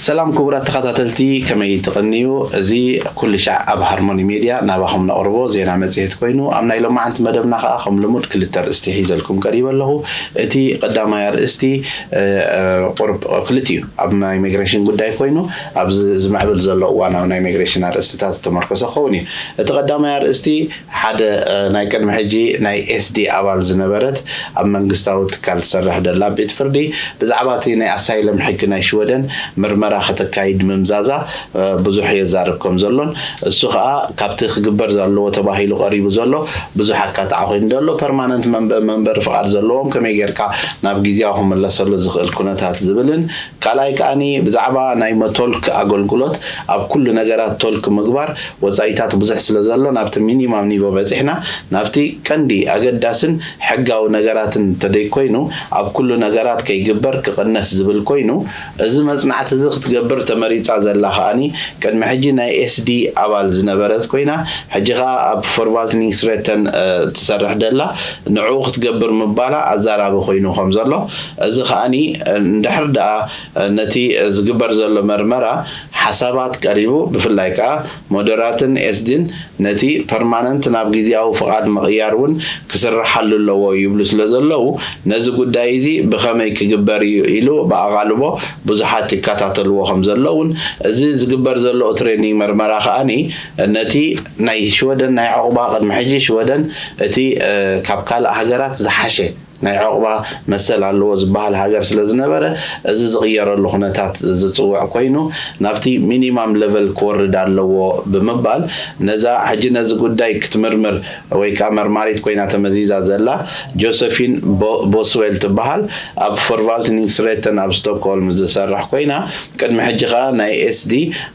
ሰላም ክቡራት ተኸታተልቲ፣ ከመይ ትቕንዩ? እዚ ኩሉ ሻዕ ኣብ ሃርሞኒ ሜድያ ናባኹም ነቕርቦ ዜና መጽሔት ኮይኑ፣ ኣብ ናይ ሎማዓንቲ መደብና ኸኣ ከም ልሙድ ክልተ ኣርእስቲ ሒዘልኩም ቀሪበ ኣለኹ። እቲ ቀዳማይ ኣርእስቲ፣ እ፣ እ፣ ቁርብ ክልቲኡ ኣብ ናይ ኢሚግሬሽን ጉዳይ ኮይኑ፣ ኣብዚ ዝምዕብል ዘሎ እዋናዊ ናይ ኢሚግሬሽን ኣርእስትታት ዝተመርኮሰ ክኸውን እዩ። እቲ ቀዳማይ ኣርእስቲ ሓደ፣ እ፣ ናይ ቅድሚ ሕጂ ናይ ኤስዲ ኣባል ዝነበረት ኣብ መንግስታዊ ትካል ትሰርሕ ደላ ቤት ፍርዲ ብዛዕባ እቲ ናይ ኣሳይለም ሕጊ ናይ ሽወደን ምርመራ ከተካይድ ምምዛዛ፣ እ፣ ብዙሕ የዛርብ ከም ዘሎን እሱ ኸኣ ካብቲ ክግበር ዘለዎ ተባሂሉ ቀሪቡ ዘሎ ብዙሕ ኣካታዒ ኮይኑ ዘሎ ፐርማነንት መንበ-፣ መንበሪ ፍቓድ ዘለዎም ከመይ ጌርካ ናብ ግዜያዊ ክምለሰሉ ዝኽእል ኩነታት ዝብልን ካልኣይ ከኣኒ ብዛዕባ ናይ መቶልክ ኣገልግሎት ኣብ ኩሉ ነገራት ቶልክ ምግባር ወጻኢታት ብዙሕ ስለ ዘሎ ናብቲ ሚኒማም ኒቮ በጺሕና ናብቲ ቀንዲ ኣገዳስን ሕጋዊ ነገራትን እንተደይ ኮይኑ ኣብ ኩሉ ነገራት ከይግበር ክቕነስ ዝብል ኮይኑ እዚ መጽናዕቲ እዚ ክትገብር ተመሪጻ ዘላ ከኣኒ ቅድሚ ሕጂ ናይ ኤስዲ ኣባል ዝነበረት ኮይና ሕጂ ኸኣ ኣብ ፎርቫልትኒንግስሬተን፣ እ፣ ትሰርሕ ደላ ንዕኡ ክትገብር ምባላ ኣዛራቢ ኮይኑ ከም ዘሎ እዚ ከኣኒ እንድሕር ደኣ ነቲ ዝግበር ዘሎ መርመራ ሓሳባት ቀሪቡ ብፍላይ ከኣ ሞደራትን ኤስዲን ነቲ ፐርማነንት ናብ ግዜያዊ ፍቓድ ምቕያር እውን ክስርሓሉ ኣለዎ ይብሉ ስለ ዘለዉ ነዚ ጉዳይ እዚ ብኸመይ ክግበር እዩ ኢሉ ብኣቓልቦ ብዙሓት ይከታተልዎ ከም ዘለውን እዚ ዝግበር ዘሎ ትሬኒንግ መርመራ ከኣኒ ነቲ ናይ ሽወደን ናይ ዕቑባ ቅድሚ ሕጂ ሽወደን እቲ፣ እ፣ ካብ ካልእ ሃገራት ዝሓሸ ናይ ዕቑባ መሰል ኣለዎ ዝበሃል ሃገር ስለ ዝነበረ እዚ ዝቕየረሉ ኩነታት ዝጽውዕ ኮይኑ ናብቲ ሚኒማም ለቨል ክወርድ ኣለዎ ብምባል ነዛ ሕጂ ነዚ ጉዳይ ክትምርምር ወይ ከዓ መርማሪት ኮይና ተመዚዛ ዘላ ጆሰፊን ቦ-፣ ቦስዌል ትበሃል ኣብ ፎርቫልትኒንግስሬተን ኣብ ስቶክሆልም ዝሰርሕ ኮይና ቅድሚ ሕጂ ከዓ ናይ ኤስዲ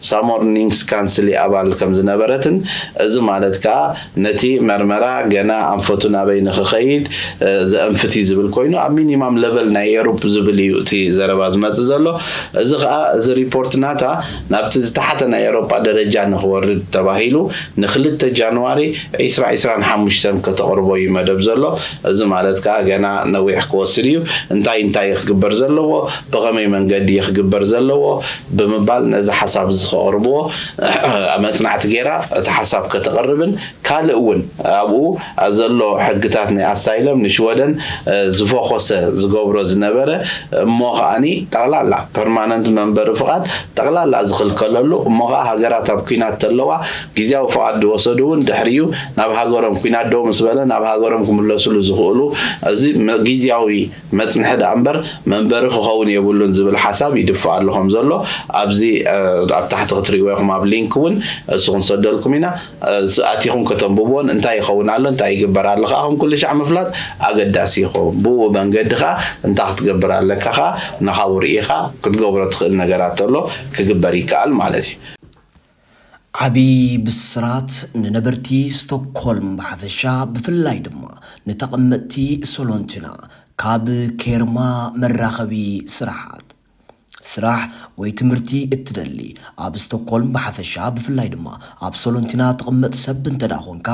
ሳሞርኒንግስ ካንስሊ ኣባል ከም ዝነበረትን እዚ ማለት ከዓ ነቲ መርመራ ገና ኣንፈቱ ናበይ ንክኸይድ፣ እ፣ ዘእንፍት እዩ ዝብል ኮይኑ ኣብ ሚኒማም ለቨል ናይ ኤሮፕ ዝብል እዩ እቲ ዘረባ ዝመጽእ ዘሎ። እዚ ከዓ እዚ ሪፖርት ናታ ናብቲ ዝተሓተ ናይ ኤሮጳ ደረጃ ንክወርድ ተባሂሉ ንክልተ ጃንዋሪ ዕስራ ዕስራን ሓሙሽተን ከተቕርቦ እዩ መደብ ዘሎ። እዚ ማለት ከዓ ገና ነዊሕ ክወስድ እዩ። እንታይ እንታይ ክግበር ዘለዎ፣ ብኸመይ መንገዲ ክግበር ዘለዎ ብምባል ነዚ ሓሳብ እዚ ከቕርብዎ መጽናዕቲ ገይራ እቲ ሓሳብ ከተቕርብን ካልእ እውን ኣብኡ ዘሎ ሕግታት ናይ ኣሳይለም ንሽወደን፣ እ፣ ዝፎኮሰ ዝገብሮ ዝነበረ እሞ ከኣኒ ጠቕላላ ፐርማነንት መንበሪ ፍቓድ ጠቕላላ ዝኽልከለሉ እሞ ከኣ ሃገራት ኣብ ኲናት ተለዋ ግዜያዊ ፍቓድ ዝወሰዱ እውን ድሕሪኡ ናብ ሃገሮም ኲናት ደው ምስ በለ ናብ ሃገሮም ክምለስሉ ዝኽእሉ እዚ መ-፣ ግዜያዊ መጽንሒ ደኣ እምበር መንበሪ ክኸውን የብሉን ዝብል ሓሳብ ይድፋእ ኣሎ ከም ዘሎ ኣብዚ፣ እ፣ ኣብ ታሕቲ ክትርእይዎ ኢኹም ኣብ ሊንክ እውን እሱ ክንሰደልኩም ኢና። እ፣ ስ-፣ ኣቲኹም ከተንብብዎን እንታይ ይኸውን ኣሎ እንታይ ይግበር ኣሎ ከዓ ከም ኩሉ ሻዕ ምፍላጥ ኣገዳሲ ይኸውን። ብኡ መንገዲ ከዓ እንታይ ክትገብር ኣለካ ከዓ ንኻቡ ርኢኻ ክትገብሮ ትኽእል ነገራት ተሎ ክግበር ይከኣል ማለት እዩ። ዓቢ ብስራት ንነበርቲ ስቶክሆልም ብሓፈሻ ብፍላይ ድማ ንተቐመጥቲ ሶሎንቲና ካብ ኬርማ መራኸቢ ስራሓት ስራሕ ወይ ትምህርቲ እትደሊ ኣብ ስቶክሆልም ብሓፈሻ ብፍላይ ድማ ኣብ ሶሎንቲና ትቕመጥ ሰብ እንተ ደኣ ኾንካ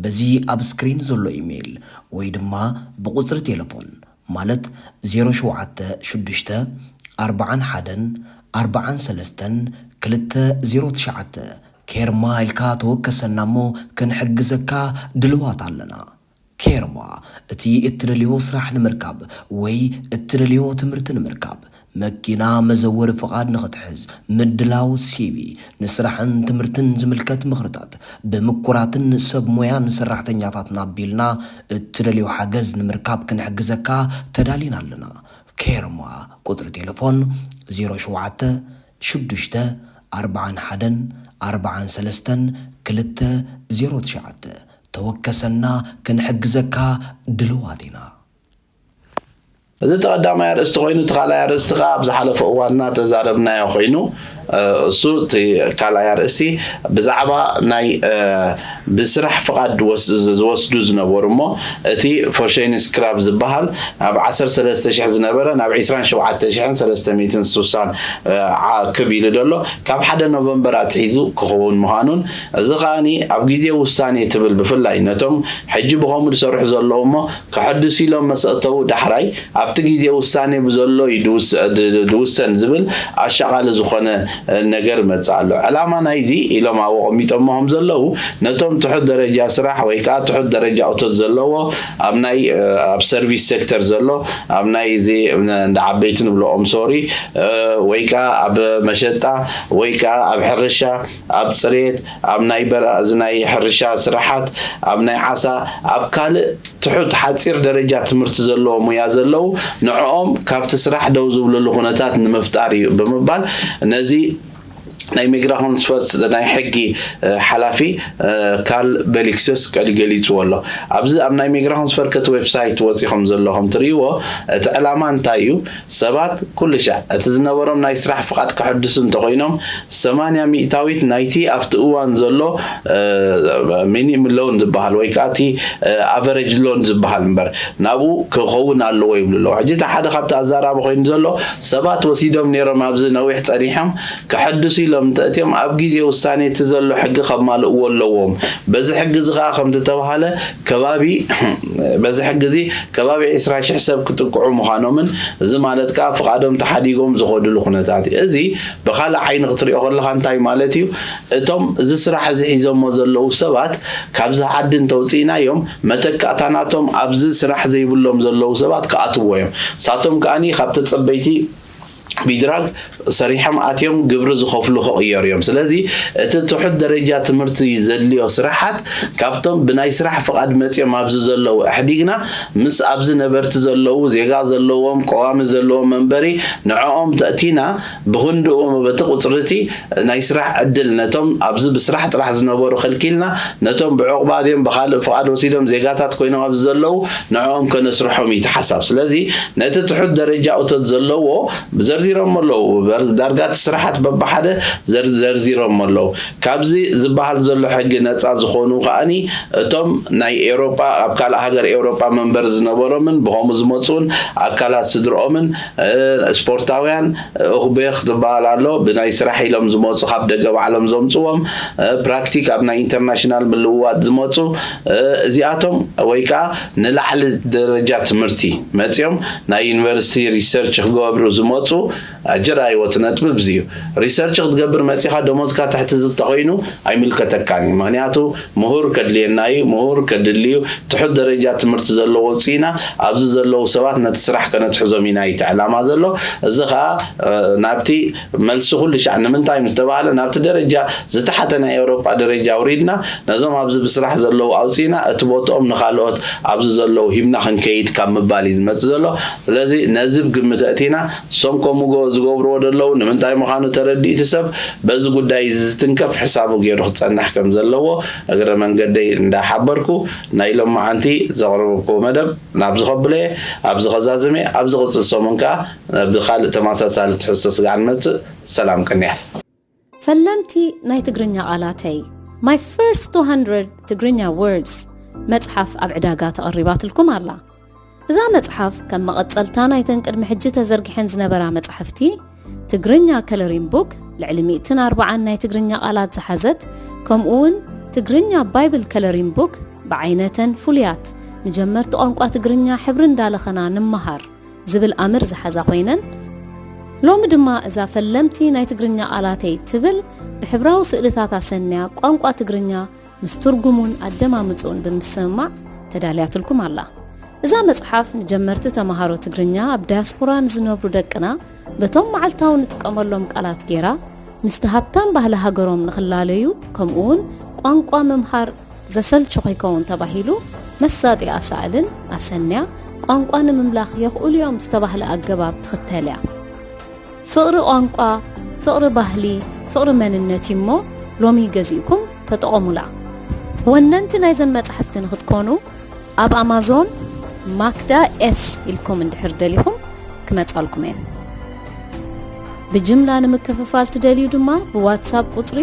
በዚ ኣብ ስክሪን ዘሎ ኢሜይል ወይ ድማ ብቁጽሪ ቴሌፎን ማለት ዜሮ ሸውዓተ ሽዱሽተ ኣርብዓን ሓደን ኣርብዓን ሰለስተን ክልተ ዜሮ ትሽዓተ ኬርማ ኢልካ ተወከሰና እሞ ክንሕግዘካ ድልዋት ኣለና። ኬርማ እቲ እትደልዮ ስራሕ ንምርካብ ወይ እትደልዮ ትምህርቲ ንምርካብ መኪና መዘወሪ ፍቓድ ንኽትሕዝ ምድላው ሲቪ ንስራሕን ትምህርትን ዝምልከት ምኽርታት ብምኩራትን ሰብ ሞያን ሰራሕተኛታትና ኣቢልና እትደልዮ ሓገዝ ንምርካብ ክንሕግዘካ ተዳሊና ኣለና። ኬርማ ቁጽሪ ቴሌፎን ዜሮ ሸውዓተ ሽዱሽተ ኣርብዓን ሓደን ኣርብዓን ሰለስተን ክልተ ዜሮ ትሽዓተ ተወከሰና ክንሕግዘካ ድልዋት ኢና። እዚ እቲ ቀዳማይ ኣርእስቲ ኮይኑ እቲ ካልኣይ ኣርእስቲ ከዓ ኣብ ዝሓለፈ እዋንና ተዛረብናዮ ኮይኑ እሱ እቲ ካልኣይ ኣርእስቲ ብዛዕባ ናይ ብስራሕ ፍቓድ ዝወስዱ ዝነበሩ እሞ እቲ ፎርሸይንስ ክራብ ዝበሃል ኣብ ዓሰርተ ሰለስተ ሽሕ ዝነበረ ናብ ዕስራን ሸውዓተ ሽሕን ሰለስተ ሚእትን ስሳን ዓክብ ኢሉ ዘሎ ካብ ሓደ ኖቨምበር ኣትሒዙ ክኸውን ምዃኑን እዚ ከኣኒ ኣብ ግዜ ውሳኔ ትብል ብፍላይ ነቶም ሕጂ ብኸምኡ ዝሰርሑ ዘለዉ እሞ ክሕድሱ ኢሎም መሰእተዉ ዳሕራይ ኣብቲ ግዜ ውሳኔ ብዘሎ እዩ ድውሰን ዝብል ኣሻቓሊ ዝኾነ ነገር መጽእ ኣሎ። ዕላማ ናይዚ ኢሎም ኣብኡ ኣቐሚጦሞ ከም ዘለዉ ነቶም ትሑት ደረጃ ስራሕ ወይ ከዓ ትሑት ደረጃ እቶት ዘለዎ ኣብ ናይ ኣብ ሰርቪስ ሴክተር ዘሎ ኣብ ናይ እዚ እንዳ ዓበይቲ ንብለኦም ሶሪ ወይ ከዓ ኣብ መሸጣ ወይ ከዓ ኣብ ሕርሻ ኣብ ፅሬት ኣብ ናይ በረዚ ናይ ሕርሻ ስራሓት ኣብ ናይ ዓሳ ኣብ ካልእ ትሑት ሓፂር ደረጃ ትምህርቲ ዘለዎ ሙያ ዘለዉ ንዕኦም ካብቲ ስራሕ ደው ዝብልሉ ኩነታት ንምፍጣር እዩ ብምባል ነዚ ናይ ሜግራሆንስፈርስ ናይ ሕጊ ሓላፊ ካል ቤሊክስዮስ ቀሊ ገሊፅዎ ኣሎ። ኣብዚ ኣብ ናይ ሜግራሆንስፈርከት ዌብሳይት ወፂኹም ዘለኹም ትርእይዎ እቲ ዕላማ እንታይ እዩ? ሰባት ኩሉ ሻዕ እቲ ዝነበሮም ናይ ስራሕ ፍቓድ ክሕድሱ እንተኾይኖም ሰማንያ ሚእታዊት ናይቲ ኣብቲ እዋን ዘሎ ሚኒም ሎን ዝበሃል ወይ ከዓ እቲ ኣቨሬጅ ሎን ዝበሃል እምበር ናብኡ ክኸውን ኣለዎ ይብሉ ኣለዉ። ሕጂ እቲ ሓደ ካብቲ ኣዛራቢ ኮይኑ ዘሎ ሰባት ወሲዶም ነይሮም ኣብዚ ነዊሕ ፀኒሖም ክሕድሱ ኢሎም እንተእትዮም ኣብ ግዜ ውሳኔ እቲ ዘሎ ሕጊ ከማልእዎ ኣለዎም። በዚ ሕጊ እዚ ከዓ ከምዝተባሃለ ከባቢ በዚ ሕጊ እዚ ከባቢ ዕስራ ሽሕ ሰብ ክጥቅዑ ምዃኖምን እዚ ማለት ከዓ ፍቓዶም ተሓዲጎም ዝኸድሉ ኩነታት እዩ። እዚ ብካልእ ዓይኒ ክትሪኦ ከለካ እንታይ ማለት እዩ? እቶም እዚ ስራሕ እዚ ሒዞሞ ዘለዉ ሰባት ካብዚ ዓዲ እንተውፅኢናዮም መተካእታ ናቶም ኣብዚ ስራሕ ዘይብሎም ዘለዉ ሰባት ክኣትዎ እዮም። ሳቶም ከዓኒ ካብ ተፀበይቲ ቢድራግ ሰሪሖም ኣትዮም ግብሪ ዝኸፍሉ ክቕየሩ እዮም። ስለዚ እቲ ትሑት ደረጃ ትምህርቲ ዘድልዮ ስራሓት ካብቶም ብናይ ስራሕ ፍቓድ መፅዮም ኣብዚ ዘለዉ ኣሕዲግና ምስ ኣብዚ ነበርቲ ዘለዉ ዜጋ ዘለዎም ቀዋሚ ዘለዎም መንበሪ ንዕኦም ተእቲና ብክንድኡ በቲ ቁፅርቲ ናይ ስራሕ ዕድል ነቶም ኣብዚ ብስራሕ ጥራሕ ዝነበሩ ከልኪልና ነቶም ብዕቑባ ድዮም ብካልእ ፍቓድ ወሲዶም ዜጋታት ኮይኖም ኣብዚ ዘለዉ ንዕኦም ከነስርሖም እዩ እቲ ሓሳብ። ስለዚ ነቲ ትሑት ደረጃ እቶት ዘለዎ ዘርዚሮም ኣለዉ። ዳርጋ እቲ ስራሓት በብሓደ ዘርዚሮም ኣለዉ። ካብዚ ዝበሃል ዘሎ ሕጊ ነፃ ዝኾኑ ከኣኒ እቶም ናይ ኤውሮጳ ኣብ ካልእ ሃገር ኤውሮጳ መንበር ዝነበሮምን ብኸምኡ ዝመፁን ኣካላት ስድርኦምን ስፖርታውያን ኡክቤክ ዝበሃል ኣሎ ብናይ ስራሕ ኢሎም ዝመፁ ካብ ደገ ባዕሎም ዘምፅዎም ፕራክቲክ ኣብ ናይ ኢንተርናሽናል ምልውዋጥ ዝመፁ እዚኣቶም ወይ ከዓ ንላዕሊ ደረጃ ትምህርቲ መፅኦም ናይ ዩኒቨርሲቲ ሪሰርች ክገብሩ ዝመፁ ኣጀራይዎ እቲ ነጥቢ ብዚ እዩ። ሪሰርች ክትገብር መፂኻ ደሞዝካ ትሕቲ ዝተኾይኑ ኣይምልከተካን እዩ። ምክንያቱ ምሁር ከድልየና እዩ፣ ምሁር ከድሊ እዩ። ትሑት ደረጃ ትምህርቲ ዘለዎ ውፅኢና ኣብዚ ዘለዉ ሰባት ነቲ ስራሕ ከነትሕዞም ኢና እዩ እቲ ዕላማ ዘሎ። እዚ ከዓ ናብቲ መልሲ ኩሉ ሻዕ ንምንታይ ምስ ተባሃለ ናብቲ ደረጃ ዝተሓተ ናይ ኤውሮጳ ደረጃ ኣውሪድና ነዞም ኣብዚ ብስራሕ ዘለዉ ኣውፂና እቲ ቦትኦም ንካልኦት ኣብዚ ዘለዉ ሂብና ክንከይድ ካብ ምባል እዩ ዝመፅእ ዘሎ። ስለዚ ነዚ ብግምት ኣእቲና እሶም ከምኡ ዝገብርዎ ዘለዉ ንምንታይ ምዃኑ ተረዲእቲ ሰብ በዚ ጉዳይ እዚ ዝትንከፍ ሕሳቡ ገይሩ ክፀንሕ ከም ዘለዎ እግረ መንገደይ እንዳሓበርኩ ናይ ሎማዓንቲ ዘቕረብኩዎ መደብ ናብዚ ከብለየ ኣብዚ ከዛዝሜ ኣብዚ ቅፅል ሰሙን ከዓ ብካልእ ተመሳሳሊ ትሕዝቶ ስጋዕ ንመፅእ። ሰላም ቅንያት። ፈለምቲ ናይ ትግርኛ ቃላተይ My First two hundred Tigrinya Words መጽሓፍ ኣብ ዕዳጋ ተቐሪባትልኩም ኣላ። እዛ መጽሓፍ ከም መቐጸልታ ናይተን ቅድሚ ሕጂ ተዘርጊሐን ዝነበራ መጻሕፍቲ ትግርኛ ከለሪን ቡክ ልዕሊ ሚእትን ኣርባዓን ናይ ትግርኛ ቃላት ዝሓዘት ከምኡ እውን ትግርኛ ባይብል ከለሪን ቡክ ብዓይነተን ፍሉያት ንጀመርቲ ቋንቋ ትግርኛ ሕብሪ እንዳለኸና ንመሃር ዝብል ኣምር ዝሓዛ ኮይነን ሎሚ ድማ እዛ ፈለምቲ ናይ ትግርኛ ቃላተይ ትብል ብሕብራዊ ስእልታት ኣሰንያ ቋንቋ ትግርኛ ምስ ትርጉሙን ኣደማምፅኡን ብምስምማዕ ተዳልያትልኩም ኣላ። እዛ መፅሓፍ ንጀመርቲ ተምሃሮ ትግርኛ ኣብ ዳያስፖራ ንዝነብሩ ደቅና በቶም መዓልታዊ ንጥቀመሎም ቃላት ገይራ ምስቲ ሃብታም ባህሊ ሃገሮም ንኽላለዩ ከምኡ እውን ቋንቋ ምምሃር ዘሰልቹ ከይከውን ተባሂሉ መሳጢ ኣሳእልን ኣሰንያ ቋንቋ ንምምላኽ የኽእሉ እዮም ዝተባህለ ኣገባብ ትኽተል እያ። ፍቕሪ ቋንቋ፣ ፍቕሪ ባህሊ፣ ፍቕሪ መንነት እዩ እሞ ሎሚ ገዚእኩም ተጠቐሙላ። ወነንቲ ናይዘን መጻሕፍቲ ንኽትኮኑ ኣብ ኣማዞን ማክዳ ኤስ ኢልኩም እንድሕር ደሊኹም ክመጻልኩም እየን። ብጅምላ ንምክፍፋል ትደልዩ ድማ ብዋትሳፕ ቁጽሪ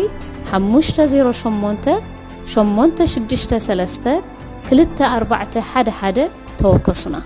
ሓሙሽተ ዜሮ ሸሞንተ ሸሞንተ ሽዱሽተ ሰለስተ ክልተ ኣርባዕተ ሓደ ሓደ ተወከሱና።